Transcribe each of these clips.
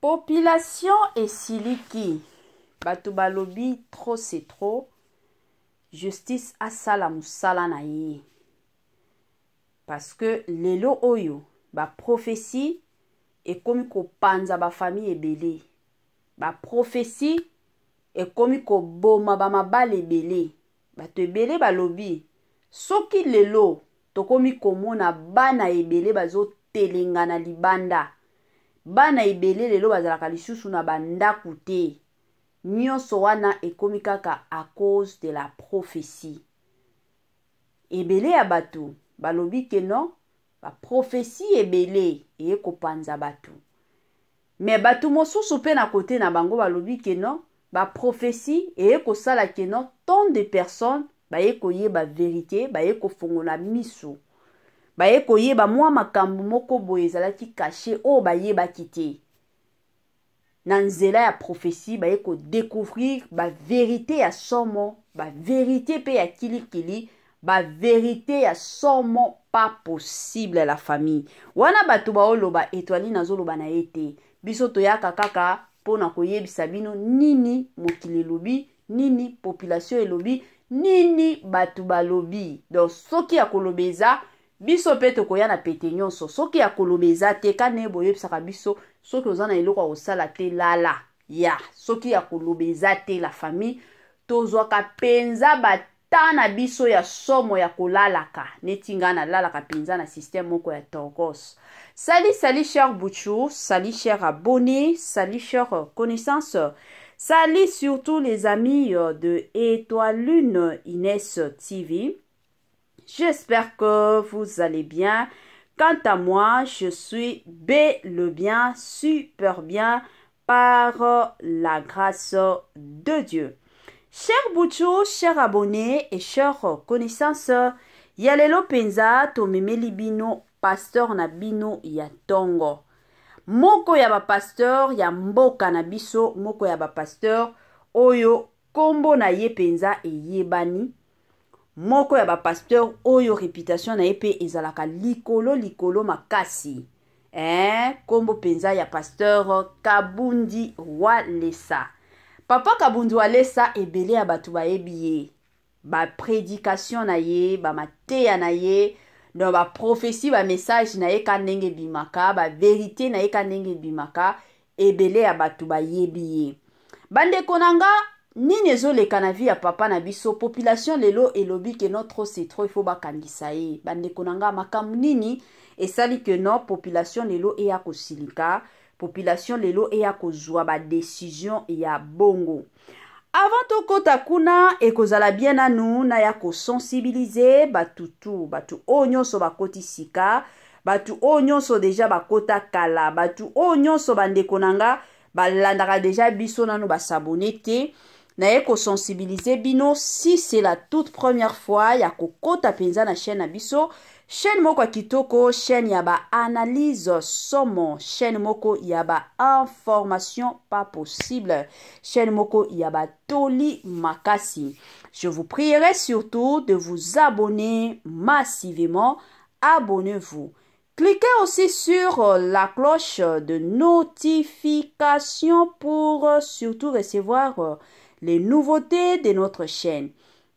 Population esiliki, bato balobi trop c'est trop, justice asala mosala na ye. Parce que lelo oyo ba prophetie ekomi kopanza ba famille ebele. Ba prophetie ekomi koboma ba mabala ebele. Bato ebele balobi soki lelo tokomi komona bana ebele bazotelengana libanda, bana ebele lelo bazalaka lisusu na bandako te, nyonso wana ekomi kaka à cause de la prophetie. Ebele ya bato balobi ke non, ba prophetie ebele eye kopanza bato. Mais bato mosusu pe na kote na bango balobi ke non, ba prophetie eye kosala ke non, tant de personnes baye koyeba verite, baye kofongola miso, baye koyeba mwa makambo moko boye ezalaki cache oyo bayebaki te. Na nzela ya prophetie baye ko découvrir ba verite ya somo, ba verite pe ya kilikili, ba verite ya somo pas possible la famille. Wana bato baoloba Etoiline azoloba na ye te. Biso toyaka kaka mpo na koyebisa bino nini mokili elobi, nini population elobi, nini bato balobi. Donc soki ya koloba eza, biso pe tokoya na pete nyonso. Soki ya koloba eza te, kane boyebisaka biso, soki oza na eloko ya kosala te, lala. Ya, soki ya koloba eza te la famille, tozwaka penza ba temps na biso ya somo ya kolalaka. Neti nga nalalaka penza na système moko ya tokos. Salut, salut cher Bouchou, salut cher abonné, salut cher connaissance, salut surtout les amis de Étoilune Inès TV. J'espère que vous allez bien. Quant à moi, je suis bel et bien, super bien, par la grâce de Dieu. Cher Bouchou, cher abonné et cher connaissance, ya lelo penza tomemeli bino pasteur na bino ya tongo. Moko ya ba pasteur ya mboka na biso, moko ya ba pasteur oyo kombo na ye penza eyebani. Moko ya ba pasteur oyo reputation na ye pe ezalaka likolo likolo makasi. Kombo penza ya pasteur Kabundi Walesa. Papa Kabundi Walesa ebele ya bato bayebi ye. Ba prédication na ye, ba mateya na ye, donc ba prophétie, ba message na ye ka ndenge ebimaka, ba vérité na ye ka ndenge ebimaka, ebele ya bato bayebi ye. Bandeko na nga, nini ezoleka na vie ya papa na biso? Population lelo elobi ke non, trop c'est trop, il faut bakangisa ye. Bandeko na nga, makambo nini esali ke non, population lelo eya kosilika, population lelo eya kozwa ba décision ya bongo. Avant tokota kuna, ekozala bien nanu na ya kosensibiliser batu tu, batu oyo nyonso bakoti sika, batu oyo nyonso deja bakota kala, batu oyo nyonso bandeko na nga balandaka deja biso nanu basabone te. Naye kosensibiliser bino si c'est la toute première fois ya kokota penza na chaîne na biso, chaîne moko ya kitoko, chaîne ya ba analyse somo, chaîne moko ya ba information pas possible, chaîne moko ya ba toli makasi. Je vous prierai surtout de vous abonner massivement. Abonnez-vous. Cliquez aussi sur la cloche de notification pour surtout recevoir les nouveautés de notre chaîne.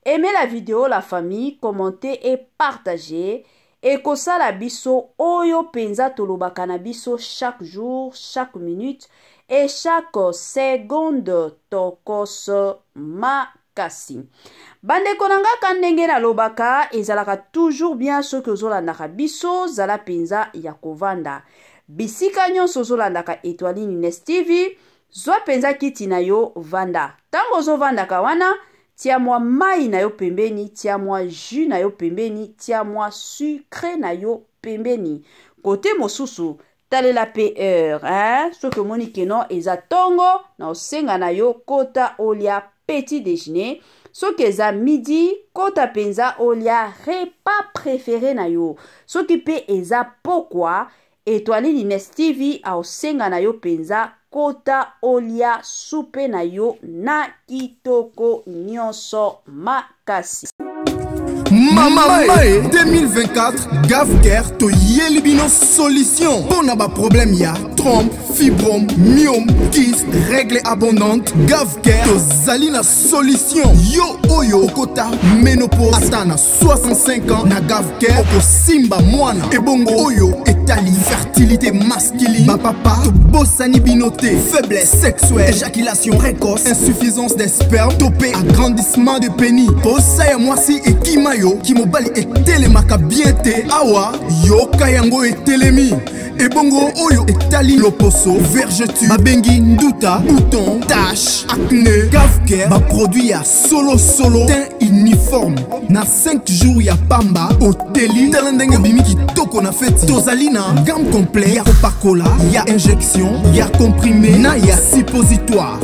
Aimez la vidéo, la famille, commentez et partagez. Ekosala biso oyo penza tolobaka na biso chaque jour, chaque minute et chaque seconde tokos makasi. Bandeko na nga, ka ndenge nalobaka ezalaka toujours bien soki ozolandaka biso, zala penza ya kovanda. Bisika nyonso ozolandaka Étoiline Ines TV, zwa penza kiti na yo vanda. Tango ozovandaka wana, tia mwa mai na yo pembeni, tia mwa jus na yo pembeni, tia mwa sucre na yo pembeni. Kote mosusu, talela pe heure, hein? Soki omoni ke non eza tongo, na osenga na yo kota olia petit déjeuner. Soki eza midi, kota penza olia repas préféré na yo. Soki pe eza pokwa, Étoiline Ines TV aosenga na yo penza kota olia soupe na yo na kitoko nyonso makasi. Mama Mae 2024, Gafker toyeli bino solution mpo na ba problème ya Trompe, fibrome, myome, kyste, règle abondante, Gavcare tozali na solution. Yo oyo okota ménopause ata na 65 ans, na Gavcare okosimba mwana. Ebongo oyo etali fertilité masculine, bapapa tobosani bino te. Faiblesse sexuelle, éjaculation précoce, insuffisance des spermes to mpe agrandissement de pénis, posa ya mwasi ekima yo, kimobali etelemaka bien te, awa yoka yango etelemi. Ebongo oyo etali loposo, vergeture babengi nduta, bouton, tache, acné, Gavcare baproduit ya solosolo, teint uniforme na 5 jours ya pamba oteli. Tala ndenge obimi kitoko na feti. Tozali na gamme complet ya kopakola, ya injection, ya comprimé na ya suppositoire.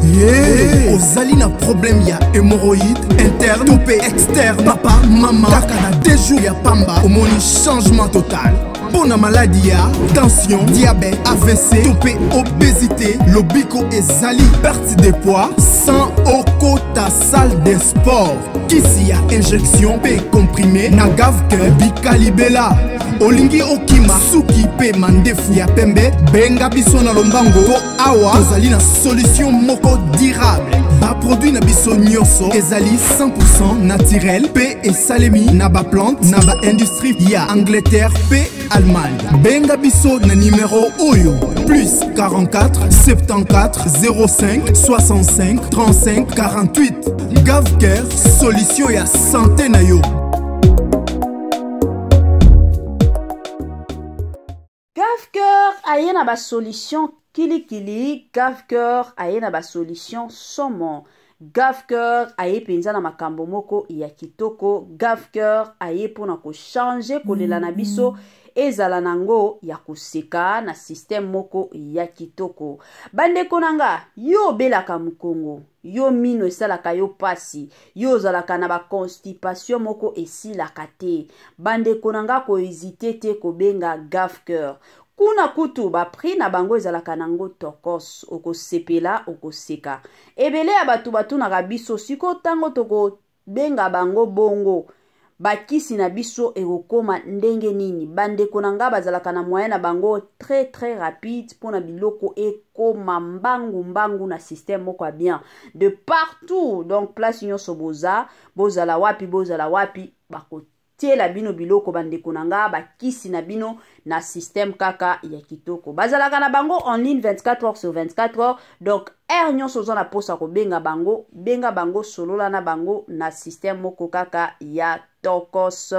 Ye ozali na problème ya hémorroïde interne to mpe externe, papa, mama, kaka na 2 jours ya pamba omoni changement total. Mpo na maladi ya tension, diabète, AVC to mpe obésité, lobiko ezali perte de poids sans okota salle de sport. Kisi ya injection mpe comprimé na Gavcare bikalibela. Olingi okima suki mpe mandefu ya pembe, benga biso na lombango mpo awa tozali na solution moko durable. Baproduit na biso nyonso ezali 100% naturel mpe esalemi na baplante na baindustrie ya Angleterre mpe Allemagne. Benga biso na numero oyo: plus 44 74 05 65 35 48. Gavcare, solution ya santé na yo. Gavcare aye na basolution kilikili, Gavcare aye na basolution somo, Gavcare aye mpenza na makambo moko ya kitoko. Gavcare aye mpona kochanger kolela na biso ezala nango ya koseka na système moko ya kitoko. Bandeko na nga, yo obelaka mokongo, yo mino esalaka yo pasi, yo ozalaka na baconstipation moko esilaka te, bandeko na nga, kohésiter te kobenga Gavcare. Kuna kutu baprix na bango ezalaka nango tokos, okosepela, okoseka. Ebele ya bato batunaka biso sikoyo ntango tokobenga bango bongo, bakisi na biso ekokóma ndenge nini? Bandeko na nga, bazalaka na moyen na bango très très rapide mpona biloko ekóma mbangu mbangu na système moko ya bien de partout. Donc place nyonso boza, bozala wapi, bozala wapi, bakotiela bino biloko. Bandeko na nga, bakisi na bino na système kaka ya kitoko. Bazalaka na bango en ligne 24 heures sur 24 heures, donc heure nyonso oza na mposa kobenga bango, benga bango, solola na bango na système moko kaka ya tokos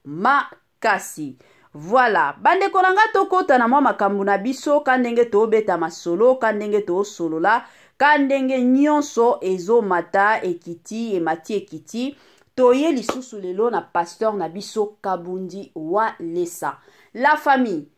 makasi. Voilà, bandeko na nga, tokɔta na mwa makambo na biso ka ndenge tobeta masolo, ka ndenge tosolola, ka ndenge nyonso ezomata ekiti, emati ekiti. Toye lisusu lelo na pasteur na biso Kabundi Walesa. La famille,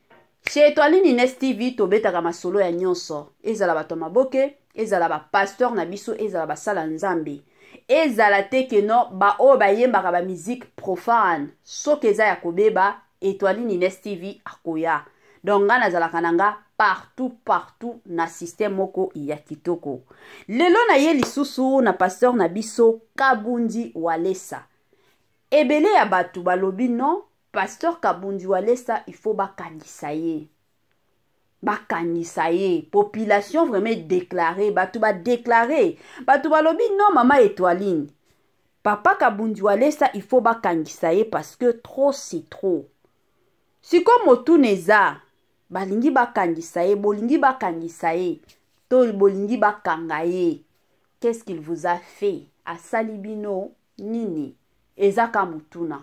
chez Étoiline Ines TV, tobetaka masolo ya nyonso, ezala bato ya maboke, ezala bapasteur na biso, ezala basala Nzambe, ezala te keno baoyo bayembaka bamusique profane. Soki eza ya kobeba, Étoiline Ines TV akoya. Donc nga nazalaka na nga partout partout na système moko ya kitoko. Lelo na ye lisusu na pasteur na biso Kabundi Walesa. Ebele ya bato balobi non, pasteur Kabundi Walesa, il faut bakangisa ye, bakangisa ye. Population vraiment déclaré, bato badéclaré, bato balobi non, mama Étoiline, papa Kabundi Walesa, il faut bakangisa ye parce que trop c'est trop. Sikoyo motuna eza: balingi bakangisa ye, bolingi bakangisa ye to bolingi bakanga ye, qu'est-ce qu'il vous a fait? Asali bino nini? Eza ka motuna.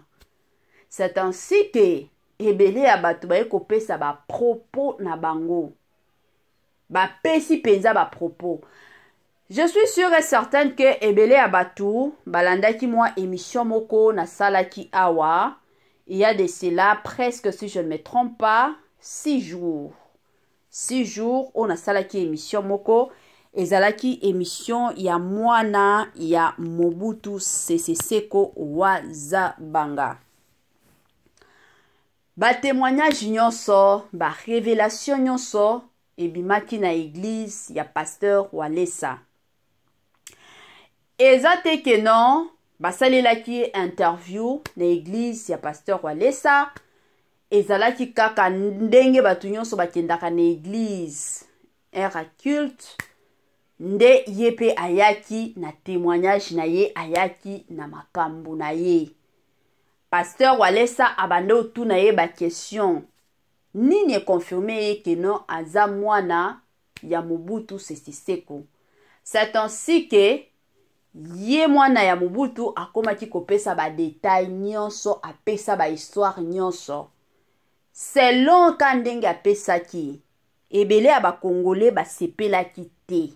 C'est ainsi que ebele ya bato baye kopesa bapropos na bango, bapesi mpenza bapropos. Je suis sûre et certaine que ebele ya bato balandaki mwa émission moko nasalaki awa il y a de cela presque, si je ne me trompe pas, 6 jours, 6 jours, oyo nasalaki émission moko. Ezalaki émission ya mwana ya Mobutu Sese Seko wa Zabanga. Batémoignage nyonso, barévélation nyonso ebimaki na église ya pasteur Walesa. Eza te ke non, basalelaki ye interview na église ya pasteur Walesa. Ezalaki kaka ndenge bato nyonso bakendaka na eglise heure ya culte, nde ye mpe ayaki na témoignage na ye, ayaki na makambo na ye. Pasteur Walesa abanda otuna ye ba question nini econfirme ye ke non, aza mwana ya Mobutu Sese Seko. C'est ainsi que ye mwana ya Mobutu akomaki kopesa ba detail nyonso, apesa ba histoire nyonso selon ka ndenge apesaki. Ebele ya bakongole basepelaki te.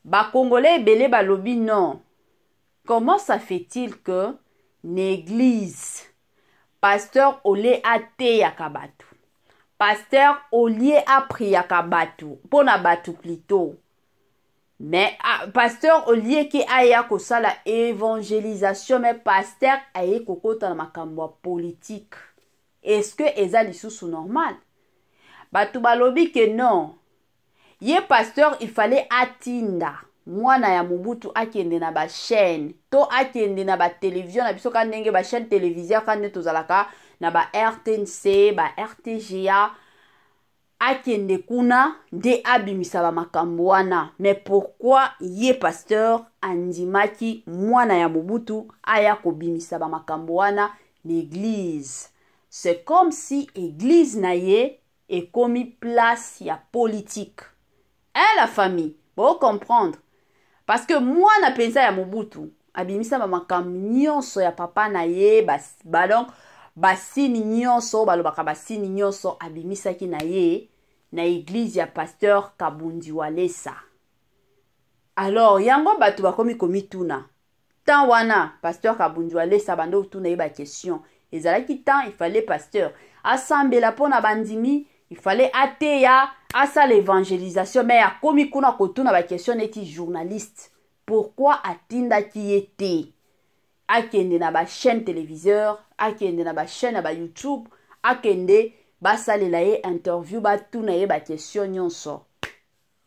Bakongole ebele balobi non, comment ça fait-il que na église pasteur ole ateyaka bato, pasteur olie apriaka bato mpo na bato plutôt, mais ah, pasteur olie ke aya kosala évangélisation, mais pasteur aye kokota na makambo ya politique? Est-ce que eza lisusu normal? Bato balobi ke non, ye pasteur il fallait atinda mwana ya Mobutu akende na bachaîne to akende na batelevizio na biso, ka ndenge bachaîne téléviseur, ka nde tozalaka na ba RTNC, ba RTGA, akende kuna nde abimisa bamakambo wana. Mais pourquoi ye pasteur andimaki mwana ya Mobutu aya kobimisa bamakambo wana na église? C'est comme si église na ye ekomi place ya politique, hein? La famille, bocomprendre, parce que mwana mpenza ya Mobutu abimisa bamakambo nyonso ya papa na ye, ba donc basini nyonso balobaka, basini nyonso abimisaki na ye na église ya pasteur Kabundi Walesa. Alors yango bato bakomi komituna. Temps wana pasteur Kabundi Walesa banda otuna ye baquestion, ezalaki temps il fallait pasteur asambela mpo na bandimi, il fallait ateya, asala évangélisation, mais akomi kuna kotuna baquestion neti journaliste. Pourquoi atindaki ye te akende na bachaîne téléviseur, akende na bachaîne ya bayoutube, akende basalela ye interview, batuna ye baquestion nyonso,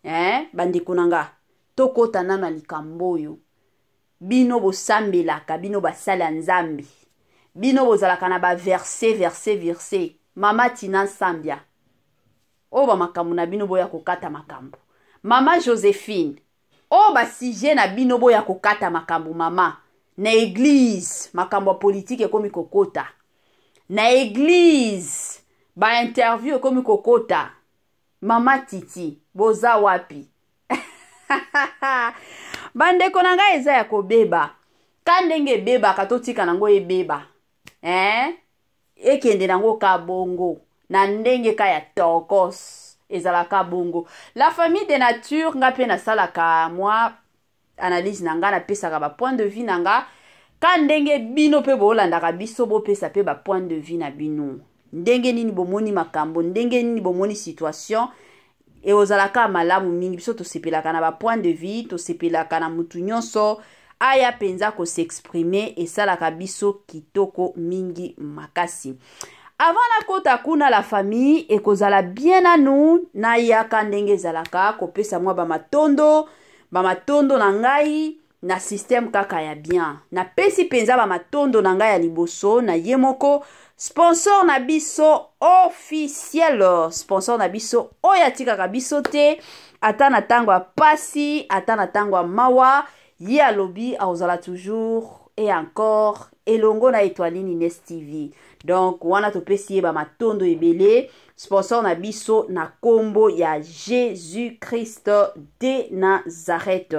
eh? Bandeko na nga, tokɔta nano na likambo oyo. Bino bosambelaka, bino basali ya Nzambe, bino bozalaka na baverse, verse, verse. Mama Tina Nsambia, oyo bamakambo na bino, boya kokata makambo. Mama Joséphine, oyo basujet na bino, boya kokata makambo. Mama, na église makambo ya politike ekomi kokota na église, bainterview ekomi kokota. Mama Titi, boza wapi? Bandeko na ngai, eza ya kobeba ka ndenge ebebaka, totika nango ebeba, eh? Ekende nango ka bongo na ndenge ka ya tokos, ezalaka bongo. La famille de nature, nga mpe nasalaka mwa analyse na nga, napesaka bapoint de vue na nga ka ndenge bino mpe bolandaka biso, bopesa mpe bapoint de vue na bino, ndenge nini bomoni makambo, ndenge nini bomoni situation. Eozalaka malamu mingi. Biso tosepelaka na bapoint de vue, tosepelaka na mutu nyonso aya mpenza kos'exprimer, esalaka biso kitoko mingi makasi. Avant nakota kuna, la famille, ekozala bien nanu nayaka ndenge ezalaka kopesa mwa bamatondo, bamatondo na ngai na système kaka ya bien. Napesi mpenza bamatondo na ngai ya liboso na ye moko sponsor na biso officiel, sponsor na biso oyo atikaka biso te ata na ntango ya pasi, ata na ntango ya mawa. Ye alobi akozala toujours et encore elongo na Étoiline Ines TV. Donc wana topesi ye bamatondo ebele, sponsor na biso na nkombo ya Jésus Christ de Nazareth.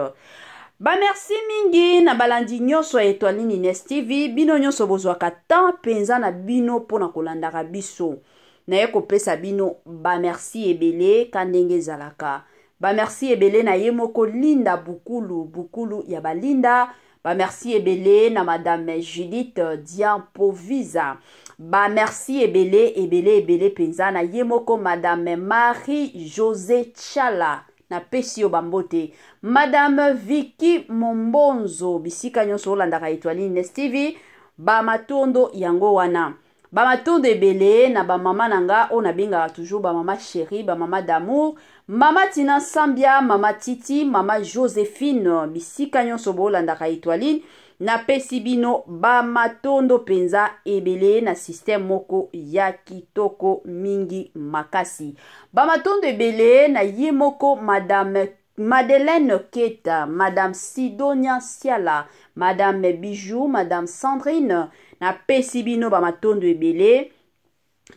Bamerci mingi na balandi nyonso ya Étoiline Ines TV. Bino nyonso bozwaka temps mpenza na bino mpona kolandaka biso, naye kopesa bino bamerci ebele ka ndenge ezalaka. Bamerci ebele na ye moko Linda Bukulu, Bukulu ya balinda. Bamerci ebele na madame Judith Diampovisa. Bamerci ebele ebele ebele mpenza na ye moko madame Marie José Chala, napesi yo bambote. Madame Viki Mombonzo, bisika nyonso olandaka Étoiline Nes TV, bamatondo yango wana. Bamatondo ebele na bamama na nga oyo nabengaka toujours bamama chéri, bamama d'amour, mama Tina Sambia, mama Titi, mama Joséphine, bisika nyonso bolandaka Étoiline. Napesi bino ba matondo penza ebele na système moko ya kitoko mingi makasi. Ba matondo ebele na ye moko Madame Madeleine Keta, Madame Sidonia Siala, Madame Bijou, Madame Sandrine, napesi bino ba matondo ebele.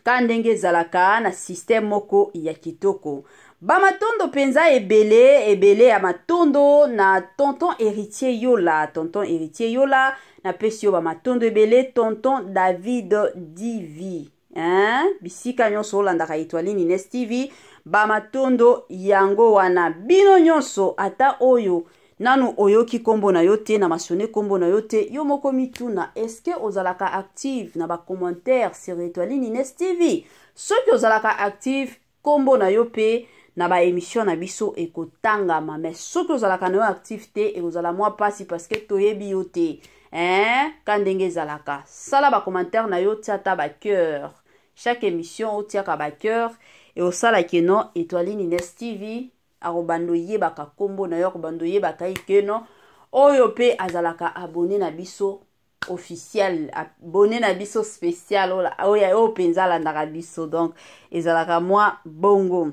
Ka ndenge ezalaka na système moko ya kitoko. Ba matondo penza ebele ebele ya matondo na tonton Heritier Yola, tonton Heritier Yola, napesi yo ba matondo ebele tonton David Divi. Hein? Bisika nyonso olandaka Etoile Nines TV, ba matondo yango wana. Bino nyonso ata oyo nanu oyoki kombo na yo te, na mentionner kombo na yo te, yo moko mituna, est-ce que ozalaka active na ba commentaires sur Etoile Nines TV? Soki ozalaka active, kombo na yo pe na ba émission na biso ekotangama. Mais soki ozalaka na yo active te, ekozala mwa pasi parce que toyebi yo te. Hein? Ka ndenge ezalaka. Sala ba commentaires na yo, tia ata ba cœur. Chaque émission otiaka ba cœur et osala que non Etoile Nines TV akobanda oyebaka kombo na yo, akobanda oyebaka ye que non oyo pe azalaka abonné na biso officiel, abonné na biso spécial, oyo, oyo penza alandaka biso. Donc ezalaka mwa bongo.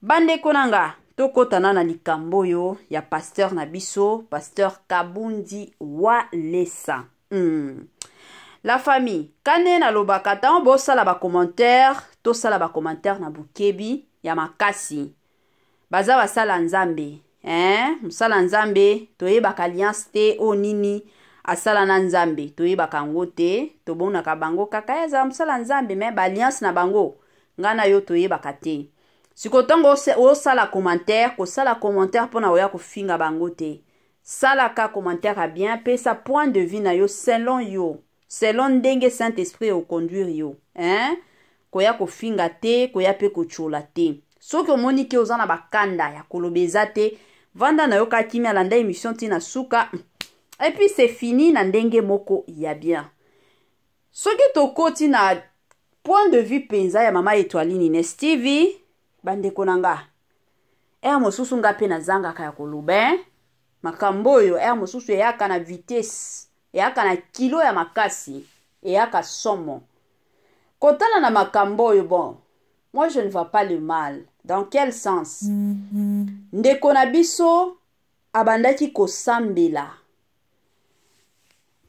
Bandeko na nga, tokotana na likambo oyo ya pasteur na biso, pasteur Kabundi Walesa. La famille, kane nalobaka ntango bosala ba commentaire, tosala ba commentaire na bokebi ya makasi. Baza basala Nzambe, hein? Mosala Nzambe, toyebaka alliance te o nini asala na Nzambe, toyebaka yango te, tobonaka bango kaka ya zala mosala Nzambe, mais ba alliance na bango nga na yo toyebaka te. Siko ntango osala commentaire, kosala commentaire mpona oya kofinga bango te. Salaka commentaire ya bien, pesa point de vue na yo selon yo, selon ndenge Saint-Esprit okonduire yo, hein? Koya kofinga te, koya pe kotiola te. Soki omoni ke oza na bakanda ya koloba eza te, vanda na yo ka kimia, landa émission ti na suka. Et puis c'est fini na ndenge moko ya bien. Soki tokoti na point de vue penza ya mama Etoile Nines TV, bandeko na nga, heure mosusu nga pe nazangaka ya koloba, hein? Makambo oyo heure mosusu eyaka na vitesse, eyaka na kilo ya makasi, eyaka somo. Kotala na makambo oyo, bon, moi je ne vois pas le mal. Dans quel sens? Ndeko na biso abandaki kosambela.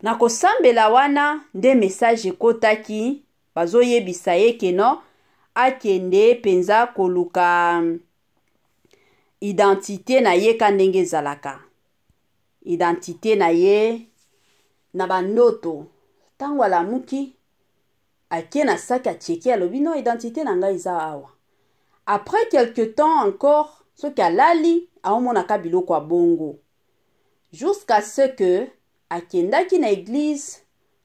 Na kosambela wana nde message ekotaki, bazoyebisa ye ke non, akende penza koluka identité na ye ka ndenge ezalaka. Identité na ye na bandoto. Tango alamuki, ake na saki acheke, alobi non, identité na ngai eza awa. Après quelque temps encore, soki alali, aomonaka biloko ya bongo. Jusqu'à ce que akendaki na église,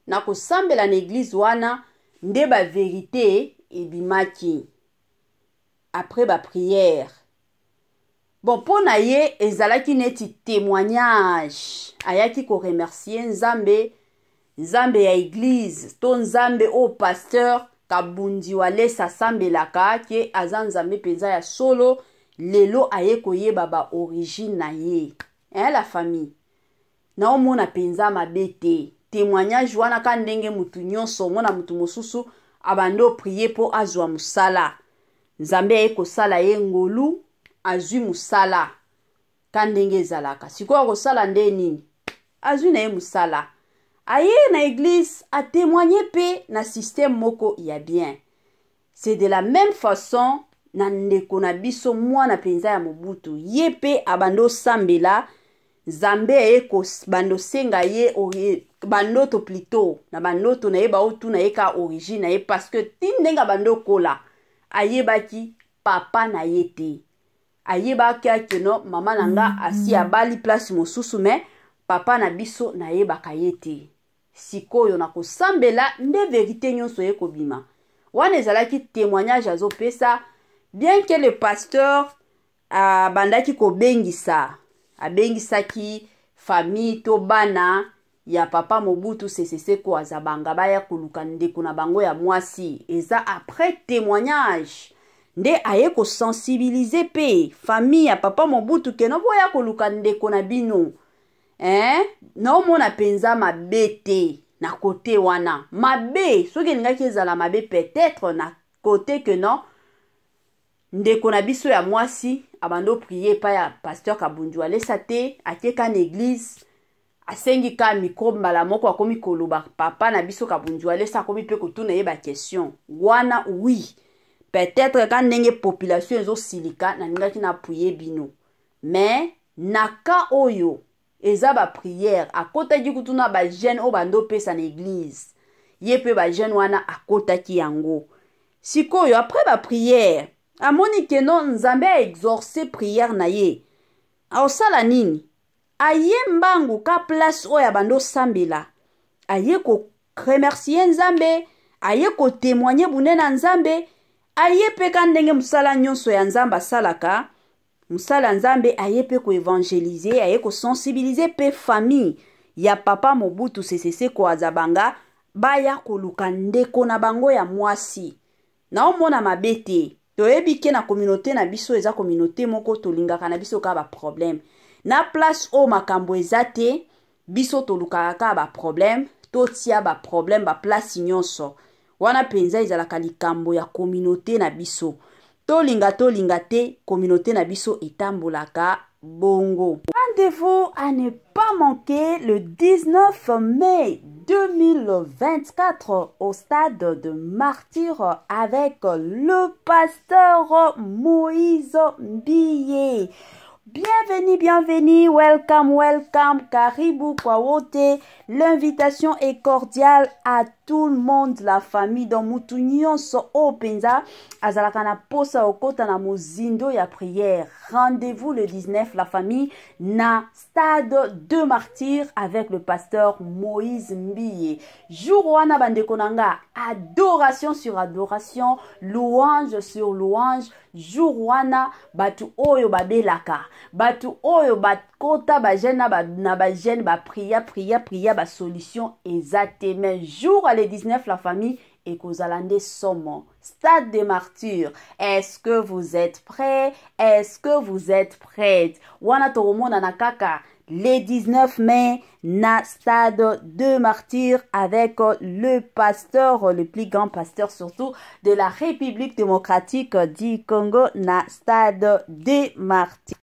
na kosambela na église wana nde ba vérité ebimaki. Après ba prière. Bon, mpo na ye ezalaki neti témoignage. Ayaki ko remercier Nzambe, Nzambe ya église to Nzambe oyo pasteur Kabundi Walesa asambelaka ke aza Nzambe mpenza ya solo. Lelo aye koyeba ba origine na ye. Hein, la famille? Naomona mpenza mabe te. Témoignage wana ka ndenge mutu nyonso, mona mutu mosusu abando prier po azwa musala. Nzambe aye kosala ye ngolu, azwi musala. Ka ndenge ezalaka. Sikoyo akosala nde nini? Azwi na ye musala. Aye na église, a témoigner pe na système moko ya bien. C'est de la même façon na ndeko na biso mwana penza ya Mobutu. Ye pe abando sambela, Nzambe aye bando senga ye bandoto plutôt, na bandoto na ye ba otuna ye ka origine na ye, parce que ti ndenge abando kola ayebaki papa na ye te. Ayebaki ake no mama na nga asi abali place mosusu, mais papa na biso nayebaka ye te. Sikoyo na kosambela nde vérité nyonso ekobima. Wana ezalaki témoignage azopesa, bien que le pasteur abandaki kobengisa, abengisaki famille to bana ya papa Mobutu Sese Seko Azabanga baya koluka ndeko na bango ya mwasi. Eza après témoignage nde aye kosensibiliser pe famille ya papa Mobutu ke no boya koluka ndeko na bino. Eh? Naomona mpenza mabe te na kote wana. Mabe soki elingaki ezala mabe peut-être na kote que non ndeko na biso ya mwasi abandi oprie epai ya pasteur Kabundu alesa te, akeka na eglise asengi ka micro mbala moko akomi koloba papa na biso Kabundu alesa akomi mpe kotuna ye baquestion wana. Oui, peut-être ka ndenge population ezosilika, nalingaki na appuye bino, mais na ka oyo eza baprière, akotaki kutu na bajeûne oyo bando opesa na eglise, ye mpe bajeûne wana akotaki yango. Sikoyo après baprière, amoni que non, Nzambe aexauce prière na ye, aosala nini? Aye mbangu ka place oyo abandi osambela, aye koremercier Nzambe, aye kotémoigner bunene na Nzambe, aye mpe ka ndenge mosala nyonso ya Nzambe asalaka, mosala ya Nzambe, aye mpe koévangéliser, aye kosensibiliser mpe famille ya papa Mobutu Sese Seko Azabanga baya koluka ndeko na bango ya mwasi. Naomona mabe te. Toyebi ke na communauté na biso, eza communauté moko tolingaka na biso kaka baproblème. Na place oyo makambo eza te, biso tolukaka kaka baproblème, totia baproblème baplace nyonso wana. Mpenza ezalaka likambo ya communauté na biso. Tolinga tolinga te, communauté na biso etambolaka bongo. Rendez-vous à ne pas manquer le 19 mai 2024 au stade de Martyr avec le pasteur Moïse Mbiye. Bienvenue, bienvenue, welcome, welcome, karibu kwa wote. L'invitation est cordiale à tout le monde, la famille. Donc mutu nyonso oyo mpenza azalaka na posa okota na mozindo ya prière. Rendez-vous le 19, la famille, na stade de Martyr avec le pasteur Moïse Mbiye. Jour wana, bandeko na nga, adoration sur adoration, louange sur louange. Jour wana, bato oyo babelaka, bato oyo bakota bajeûne na bajeûne, bapria pria pria, basolution eza te, mais jour le 19, la famille, ekozala nde somo. Stade de Martyr, est-ce que vous êtes prêts? Est-ce que vous êtes prêtes? Wana tokomonana kaka le 19 mai na stade de Martyr avec le pasteur, le plus grand pasteur surtout de la République démocratique du Congo, na stade de Martyr.